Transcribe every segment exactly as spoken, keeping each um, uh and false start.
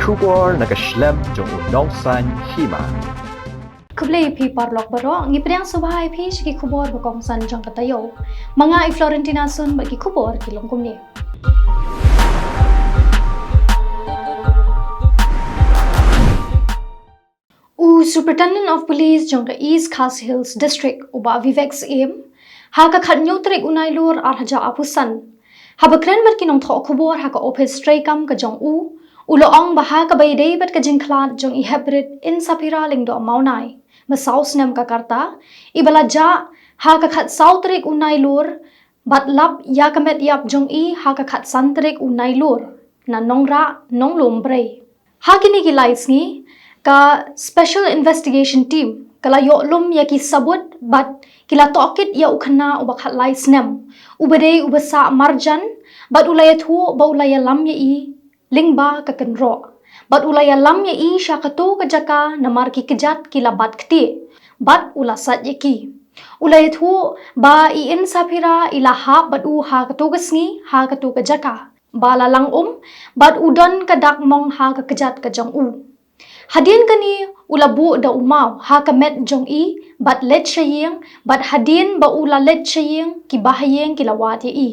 Khubor na ka shlem jong u nongsaiñ hima. Khublei ïa phi paralok baroh, ngi pdiang sngewbha ïa phi sha ki khubor ba kongsan jong ka taïew. Ma nga i Florentina Sun bad ki khubor ki long kumne. U Superintendent of Police jong ka East Khasi Hills District, u Bah Vivek Syiem, ha ka khathynñiew tarik u Nailur ar hajar arphew san, haba kren bad ki nongthoh khubor ha ka ophis treikam ka jong u, u la ong ba ha kaba ïadei bad ka jingkhlad jong i Hepbrit Insaphira Lyngdoh Mawnai, ba saw snem ka rta, iba la jah ha ka khatsaw tarik u Nailur, bad lap ïa ka met ïap jong i ha ka khatsan tarik u Nailur, na Nongrah, Nonglum Brei. Ha kine ki lai sngi, ka Special Investigation Team ka la ïoh lum ïa ki sabut bad ki la tohkit ïa u khynnah uba khatlai snem, uba dei uba sah marjan, bad u la ïathuh ba u la ïalam ïa i lyngba ka kynroh. Bad u la ïalam ïa i sha kato ka jaka namar ki kjat ki la bat ktieh, bad u la sait ïa ki. U la ïathuh ba i Insaphira i la hap bad u ha kato ka sngi, ha kato ka jaka, ba la lang um, bad u don ka dak mong ha ka kjat ka jong u. Hadien kane, u la buh da u maw ha ka met jong i, bad leit sha ïing, bad hadien ba u la leit sha ïing, ki bahaïing ki la wad ïa i.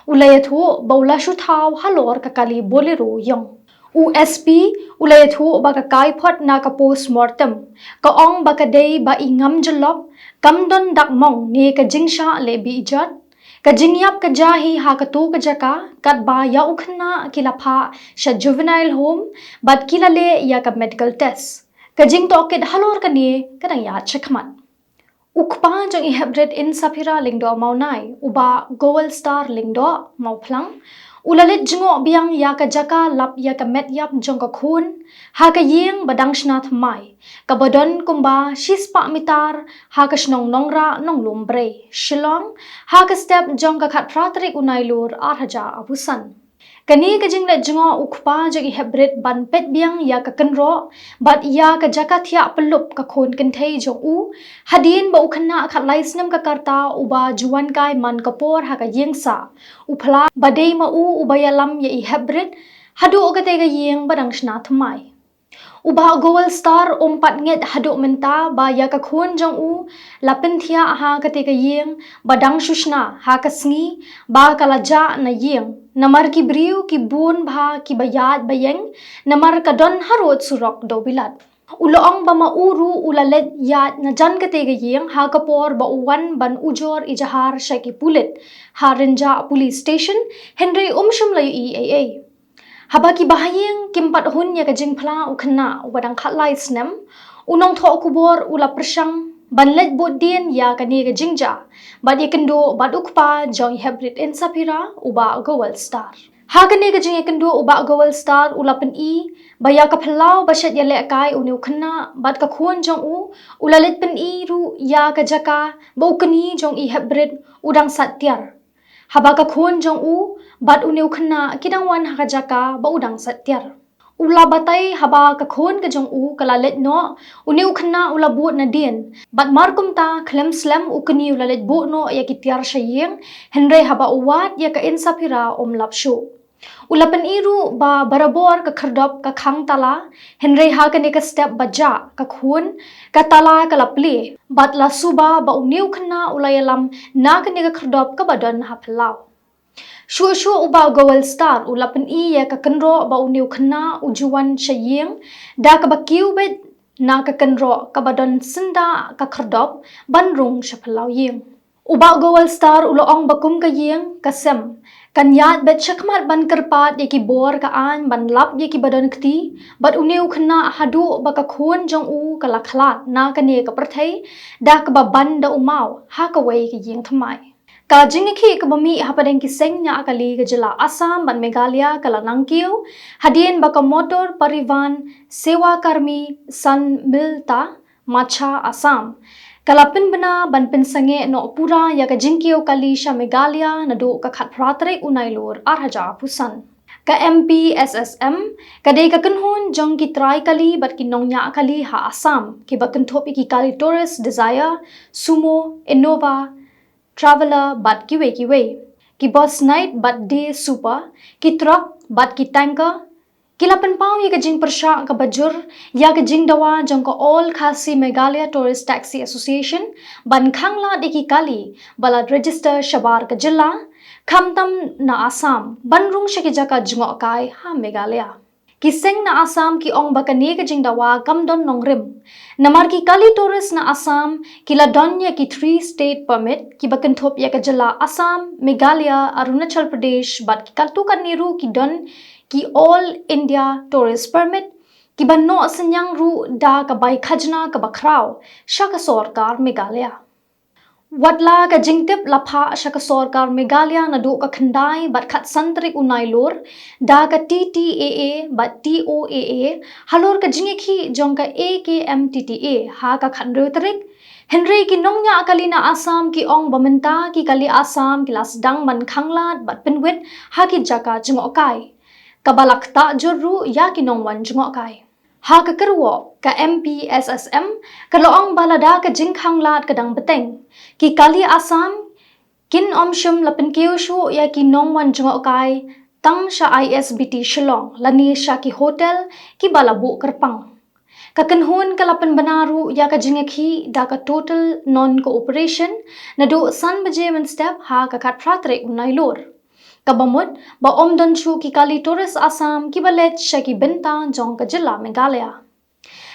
U la ïathuh ba u la shu thaw halor ka kali Bolero ïong. U S P u la ïathuh ba ka kaiphod na ka post mortem ka ong ba ka dei ba i Ngamjyllop, kam don dak mong ne ka jingshah leh beh ijot. Ka jingïap ka jia hi ha kato ka jaka, katba ïa u khynnah ki la phah sha juvenile home, bad ki la leh ïa ka medical test. Ka jingtohkit halor kane ka dang ïaid shakhmat. U kpa jong i Hepbrit Insaphira Lyngdoh Mawnai, u Bah Gowelstar Lyngdoh Mawphlang, u la leit jngoh biang ïa ka jaka lap ïa ka met ïap jong ka khun ha ka ïing ba dang shna thymmai, kaba don kumba shispah mitar ha ka shnong Nongrah, Nonglum Brei, Shillong, ha ka step jong ka khatphra tarik u Nailur ar hajar arphew san. Kane ka jingleit jngoh u kpa jong i Hepbrit ban peit biang ïa ka kynroh bad ïa ka jaka thiah pyllup ka khun kynthei jong u, hadien ba u khynnah khatlai snem ka rta uba ju wan kai man ka por ha ka ïing sah, u phla ba dei ma u uba ïalam ïa i Hepbrit haduh katei ka ïing ba dang shna thymmai. U Bah Gowelstar um pat ngeit haduh mynta ba ïa ka khun jong u la pynthiah ha katei ka ïing ba dang shu shna ha ka sngi ba ka la jah na ïing, namar ki briew ki bun bha kiba ïaid ba ïeng, namar ka don harud surok dewbilat. U la ong ba ma u ruh u la leit ïaid na jan katei ka ïing ha ka por ba u wan ban ujor ijahar sha ki pulit ha Rynjah Police Station, hynrei um shym la ïohi ei ei. Haba ki bahaïing kim pat hun ïa ka jingphla u khynnah uba dang khatlai snem, u nongthoh khubor u la pyrshang ban leit bud dien ïa kane ka jingjia bad ïakynduh bad u kpa jong i Hepbrit Insaphira, u Bah Gowelstar. Ha kane ka jingïakynduh u Bah Gowelstar u la pyni ba ïa ka phyllaw ba shet ïalehkai une u khynnah bad ka khun jong u, u la leit pyni ruh ïa ka jaka ba u kñi jong i Hepbrit u dang sait tiar, haba ka khun jong u bad une u khynnah ki dang wan ha ka jaka ba u dang sait tiar. U la batai haba ka khun ka jong u ka la leit noh, une u khynnah u la bud nadien, bad mar kumta khlem slem u kñi u la leit buh noh ïa ki tiar sha ïing, hynrei haba u wad ïa ka Insaphira um lap shuh. U la pyni ruh ba barabor ka khyrdop ka khang tala, hynrei ha kane ka step ba jah ka khun, ka tala ka la plie bad la suba ba une u khynnah u la ïalam na kane ka khyrdop kaba don ha phyllaw. Shuh shuh u Bah Gowelstar u la pyni ïa ka kynroh ba une u khynnah u ju wan sha ïing da kaba kiew beit na ka kynroh kaba don syndah ka khyrdop ban rung sha phyllaw ïing. U Bah Gowelstar u la ong ba kum ka ïing ka sem kan ïaid beit shakhmat ban kyrpad ïa ki bor ka aiñ ban lap ïa kiba don kti bad une u khynnah haduh ba ka khun jong u ka la khlad na kane ka pyrthei da kaba ban da u maw ha kawei ka ïing thymmai. Ka jingïakhih kaba mih hapdeng ki seng ñiah kali ka jylla Assam bad Meghalaya ka la nangkiew hadien ba ka Motor Parivahan Sewa Karmi Sanmilta Morcha Assam ka la pynbna ban pynsangeh noh pura ïa ka jingkiew kali sha Meghalaya naduh ka khatphra tarik u Nailur ar hajar arphew san. Ka M P S S M ka dei ka kynhun jong ki trai kali bad ki nongñiah kali ha Assam kiba kynthup ïa ki kali Tourist Desire, Sumo, Innova, Traveller bad kiwei kiwei, ki bus night bad day super, ki truck bad ki tanker, Ki la pynpaw ïa ka jingpyrshah kaba jur ïa ka jingdawa jong ka All Khasi Meghalaya Tourist Taxi Association ban khanglad ïa ki kali ba la register shabar ka jylla, khamtam na Assam, ban rung sha ki jaka jngohkai ha Meghalaya. Ki seng na Assam ki ong ba kane ka jingdawa kam don nongrim, namar ki kali tourist na Assam ki la don ïa ki three state permit kiba kynthup ïa ka jylla Assam, Meghalaya, Arunachal Pradesh bad ki katto katne ruh ki don ki All India Tourist Permit kiba noh synñiang ruh da ka bai khajna kaba khraw sha ka sorkar Meghalaya. Wat la ka jingtip la phah sha ka sorkar Meghalaya naduh ka khyndai bad khatsan tarik u Nailur da ka T T A A bad T O A A halor ka jingïakhih jong ka A K M T T A ha ka khathynriew tarik. Hynrei ki nongñiah kali na Assam ki ong ba mynta ki kali Assam ki la sdang ban khanglad bad pynwit ha ki jaka jngohkai, kaba la ktah jur ruh ïa ki nongwan jngohkai. Ha ka kyrwoh, ka M P S S M ka la ong ba lada ka jingkhanglad ka dang bteng, ki kali Assam kin ym shym la pynkiew shuh ïa ki nongwan jngohkai tang sha I S B T Shillong lane sha ki hotel kiba la buh kyrpang. Ka kynhun ka la pynbna ruh ïa ka jingïakhih da ka Total Non-Cooperation naduh san baje mynstep ha ka khatphra tarik u Nailur, kaba mut ba ym don shuh ki kali tourist Assam kiba leit sha ki bynta jong ka jylla Meghalaya.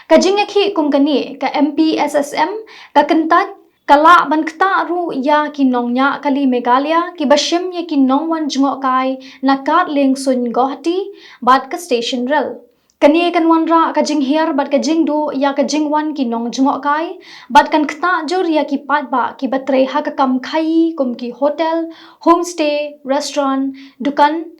Ka jingïakhih kum kane ka M P S S M ka kyntait ka lah ban ktah ruh ïa ki nongñiah kali Meghalaya kiba shim ïa ki nongwan jngohkai na kad liengsuiñ Guwahati bad ka station rel. Kane kan wanrah ka jinghiar bad ka jingduh ïa ka jingwan ki nongjngohkai bad kan ktah jur ïa ki paidbah kiba trei ha ka kam khaïi kum ki hotel, homestay, restaurant, dukan,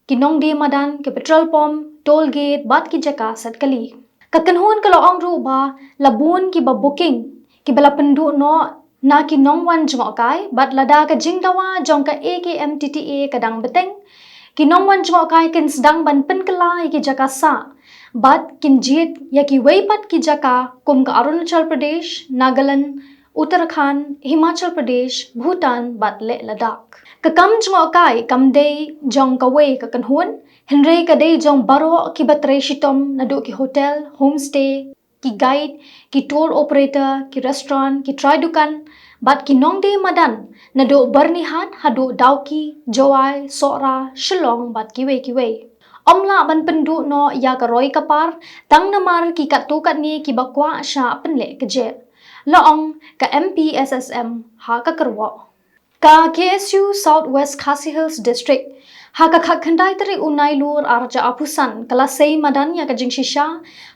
ki nongdie madan, ki petrol pump, toll gate bad ki jaka set kali. Ka kynhun ka la ong ruh ba la bun kiba booking kiba la pynduh noh na ki nongwan jngohkai bad lada ka jingdawa jong ka A K M T T A ka dang bteng, ki nongwan jngohkai kin sdang ban pynkylla ïa ki jaka sah bad kin jied ïa kiwei pat ki jaka kum ka Arunachal Pradesh, Nagaland, Uttarakhand, Himachal Pradesh, Bhutan bad leh Ladakh. Ka kam jngohkai kam dei jong kawei ka kynhun, hynrei ka dei jong baroh kiba trei shitom naduh ki hotel, homestay, ki guide, ki tour operator, ki restaurant, ki trai dukan bad ki nongdie madan naduh Byrnihat haduh Dawki, Jowai, Sohra, Shillong bad kiwei kiwei. Ym lah ban pynduh noh ïa ka roi ka par tang namar ki katto katne kiba kwah shah pynleh kjeh, la ong ka M P S S M ha ka kyrwoh. Ka K S U South West Khasi Hills District ha ka khatkhyndai tarik u Nailur arhajar arphew san ka la sei madan ïa ka jingshisha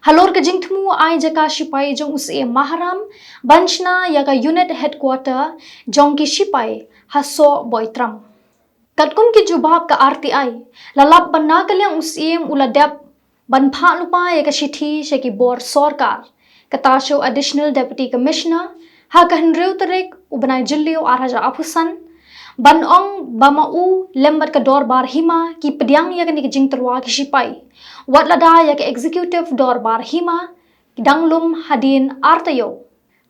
halor ka jingthmu ai jaka shipai jong u Syiem Maharam ban shna ïa ka unit headquarter jong ki shipai ha Soh Boitram. Katkum ki jubab ka R T I, la lap ba na ka liang u Syiem u la dep ban phah lypa ïa ka shithi sha ki bor sorkar, kata sha u Additional Deputy Commissioner ha ka hynriew tarik u bnai Jylliew arhajar arphew san, ban ong ba ma u lem bad ka Dorbar Hima ki pdiang ïa kane ka jingtyrwa ki shipai, wat lada ïa ka Executive Dorbar Hima ki dang lum hadien ar taïew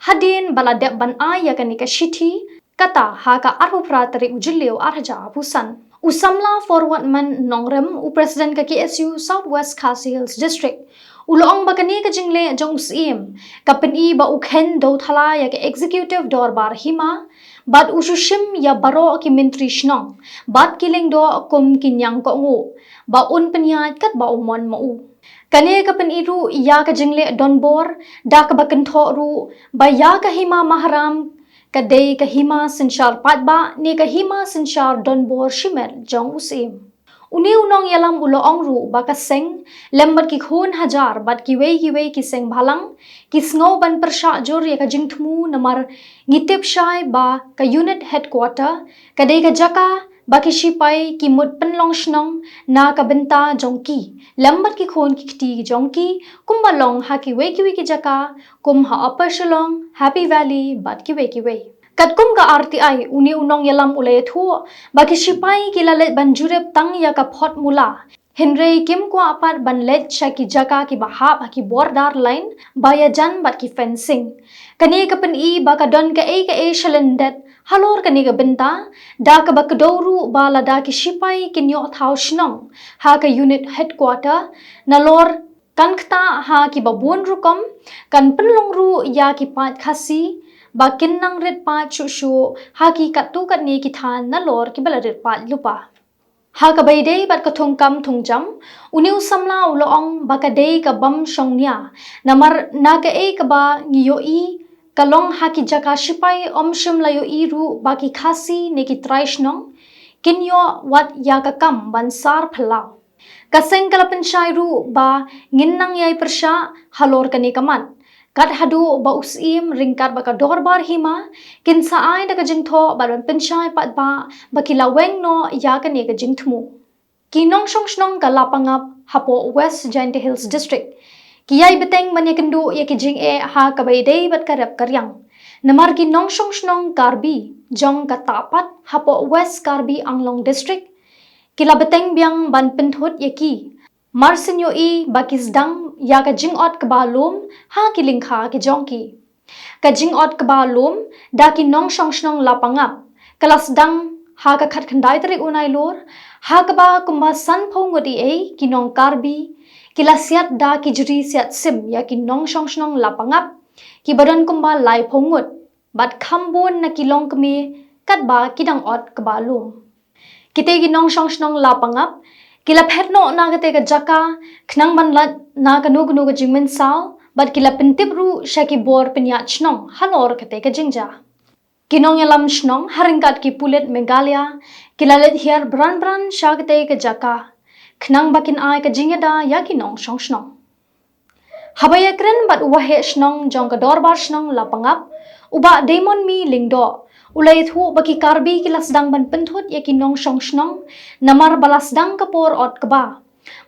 hadien ba la dep ban ai ïa kane ka shithi, kata ha ka arphew phra tarik u Jylliew arhajar arphew san. U samla Forwardman Nongrim, u President ka K S U South West Khasi Hills District, u la ong ba kane ka jingleh jong u Syiem ka pyni ba u kheiñ dewthala ïa ka Executive Dorbar Hima bad u shu shim ïa baroh ki myntri shnong bad ki lyngdoh kum ki ñiangkohnguh ba un pynïaid katba u mon ma u. Kane ka pyni ruh ïa ka jingleh donbor da kaba kynthoh ruh ba ïa ka Hima Maharam ka dei ka hima synshar paidbah ne ka hima synshar donbor shimet jong u Syiem. Une u nongïalam u la ong ruh ba ka seng lem bad ki khun hajar bad kiwei kiwei ki seng bhalang ki sngew ban pyrshah jur ïa ka jingthmu namar ngi tip shai ba ka unit headquarter ka dei ka jaka ba ki shipai ki mut pynlong shnong na ka bynta jong ki lem bad ki khun ki kti jong ki, kumba long ha kiwei kiwei ki jaka kum ha Upper Shillong, Happy Valley bad kiwei kiwei. Katkum ka R T I, une u nongïalam u la ïathuh ba ki shipai ki la leit ban jurip tang ïa ka phot mula, Hynrei kim kwah pat ban leit sha ki jaka kiba hap ha ki border line ba ïajan bad ki fencing. Kane ka pyni ba ka don kaei kaei shalyndet halor kane ka bynta, da kaba kdew ruh ba lada ki shipai kin ïoh thaw shnong ha ka unit headquarter, nalor kan ktah ha kiba bun rukom, kan pynlong ruh ïa ki paid Khasi ba kin nang rit paid shuh shuh ha ki katto katne ki thaiñ nalor kiba la rit paid lypa. Ha kaba ïadei bad ka thungkam thungjam, une u samla u la ong ba ka dei ka bym shong nia, namar na kaei kaba ngi ïohi ka long ha ki jaka shipai ym shym la ïohi ruh ba ki Khasi ne ki trai shnong kin ïoh wat ïa ka kam ban sar phyllaw. Ka seng ka la pynshai ruh ba ngin nang ïai pyrshah halor kane ka mat, kat haduh ba u Syiem ryngkat bad ka dorbar hima kin sa ai da ka jingthoh bad ban pynshai paidbah ba ki la weng noh ïa kane ka jingthmu. Ki nongshong shnong ka Lapangap hapoh West Jaintia Hills District ki ïai bteng ban ïakynduh ïa ki jingeh ha kaba ïadei bad ka rep ka riang, namar ki nongshong shnong Karbi jong ka Tahpat hapoh West Karbi Anglong District ki la bteng biang ban pynthut ïa ki, mar shu ïohi ba ki sdang ïa ka jingot kaba lum ha ki lyngkha ki jong ki. Ka jingot kaba lum da ki nongshong shnong Lapangap ka la sdang ha ka khatkhyndai tarik u Nailur, ha kaba kumba sanphew ngut eiei ki nong Karbi ki la siat da ki jri siat sim ïa ki nongshong shnong Lapangap kiba don kumba laiphew ngut, bad kham bun na ki longkmie katba ki dang ot kaba lum. Kitei ki nongshong shnong Lapangap ki la phet noh na katei ka jaka khnang ban lait na kano kano ka jingmynsaw, bad ki la pyntip ruh sha ki bor pynïaid shnong halor katei ka jingjia. Ki nongïalam shnong ha ryngkat ki pulit Meghalaya ki la leit hiar bran bran sha katei ka jaka khnang ba kin ai ka jingïada ïa ki nongshong shnong. Haba ïakren bad u waheh shnong jong ka dorbar shnong Lapangap, u Bah Damon Mi Lyngdoh, u la ïathuh ba ki Karbi ki la sdang ban pynthut ïa ki nongshong shnong namar ba la sdang ka por ot kba,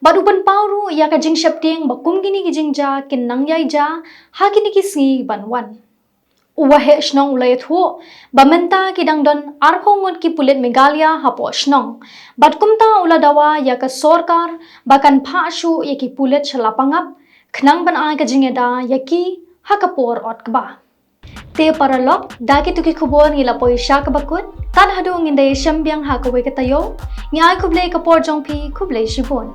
bad u pynpaw ruh ïa ka jingsheptieng ba kum kine ki jingjia kin nang ïai jia ha kine ki sngi ban wan. U waheh shnong u la ïathuh ba mynta ki dang don arphew ngut ki pulit Meghalaya hapoh shnong, bad kumta u la dawa ïa ka sorkar ba kan phah shuh ïa ki pulit sha Lapangap khnang ban ai ka jingïada ïa ki ha ka por ot kba. Te paralok, da kito ki khubor ngi la poi sha kaba kut. Tad haduh ngin da ïashem biang ha kawei ka taïew, ngi ai khublei ka por jong phi, khublei shibun.